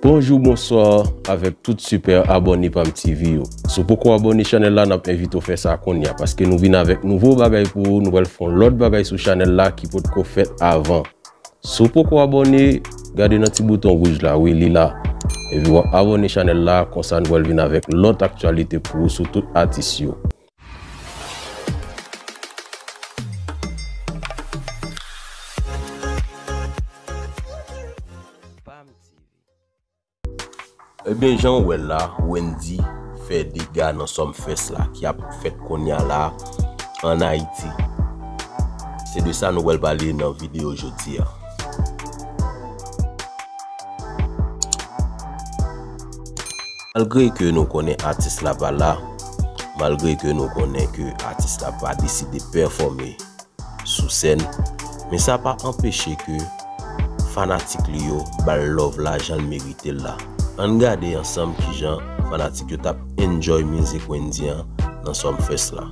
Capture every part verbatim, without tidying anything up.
Bonjou, bonswa avèk tout sipè abòne Pam T V yo. Si w poko abòne chanèl la, n ap envite w fè sa kounye a, paske nou vin avèk nouvo bagay pou ou, nou pral fè yon lòt bagay sou chanèl la ki potko fèt avan. Si w poko abòne, gade nan ti bouton wouj la, wi, li la. Epi w ap abòne chanèl la, konsa nou pral vin avèk lòt aktyalite pou ou sou tout atis yo. Pam T V. Ebyen, jan w wè l la, Wendyy fè dega nan Sumfest la, ki ap fèt kounye a la ann Ayiti. Se de sa nou pral pale nan videyo jodi a. Malgre ke nou konnen atis la pa la, malgre ke nou konnen ke atis la pa deside pèfòme sou sèn, men sa pa anpeche ke fanatik li yo ba l love la jan l merite l la. Ann gade ansanm kijan fanatik yo t ap enjoy mizik Wendyy an nan Sumfest la.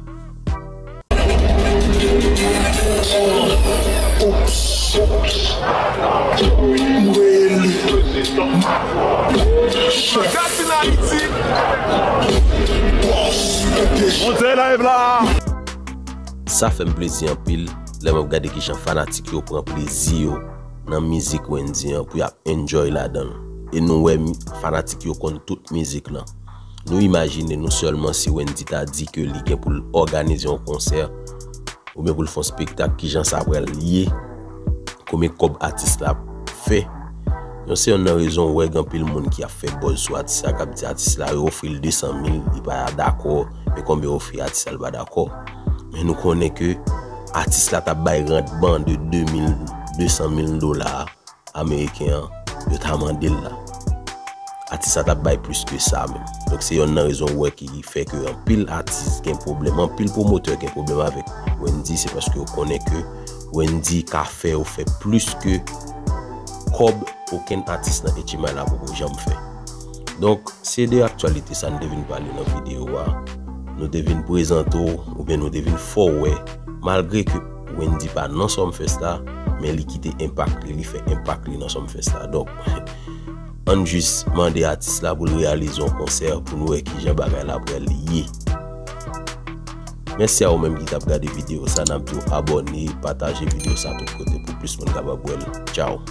Sa fè m plezi anpil lè m ap gade kijan fanatik yo pran plezi yo nan mizik Wendyy an pou y ap enjoy ladan l. E nou wè mi-, fanatik yo konn tout mizik lan. Nou imajine nou sèlman si Wendyy ta di ke li gen pou l òganize yon konsè oubyen pou l fè yon spektak, kijan sa pral ye, konbyen kòb atis la ap fè. Yon se yonn nan rezon w wè gen anpil moun ki ap fè buzz sou atis la, k ap di atis la yo ofri l de san mil, li pa dakò, men konbyen yo ofri atis la, li pa dakò. Men nou konnen ke atis la t ap bay randman de de mil, de san mil dola ameriken an, yo ta mande l la. Atis la t ap bay plis ke sa menm. Donk se yonn nan rezon w wè ki fè ke anpil atis gen pwoblèm, anpil pwomotè gen pwoblèm avèk Wendyy, se paske yo konnen ke Wendyy ka fè yo fè plis ke kòb okenn atis nan H M I la poko janm fè. Donk, se de aktyalite sa nou te vin pale nan videyo a. Nou te vin prezante w, oubyen nou te vin fè w wè, malgre ke Wendyy pa nan Sumfest la, men li kite enpak li, li fè enpak li nan Sumfest la. Donk, ann jis mande atis la pou l reyalize yon konsè pou nou wè kijan bagay la pral ye. Mèsi a ou menm ki t ap gade videyo sa, n ap di w abòne, pataje videyo sa tout kote pou plis moun kapab wè l. Tchao.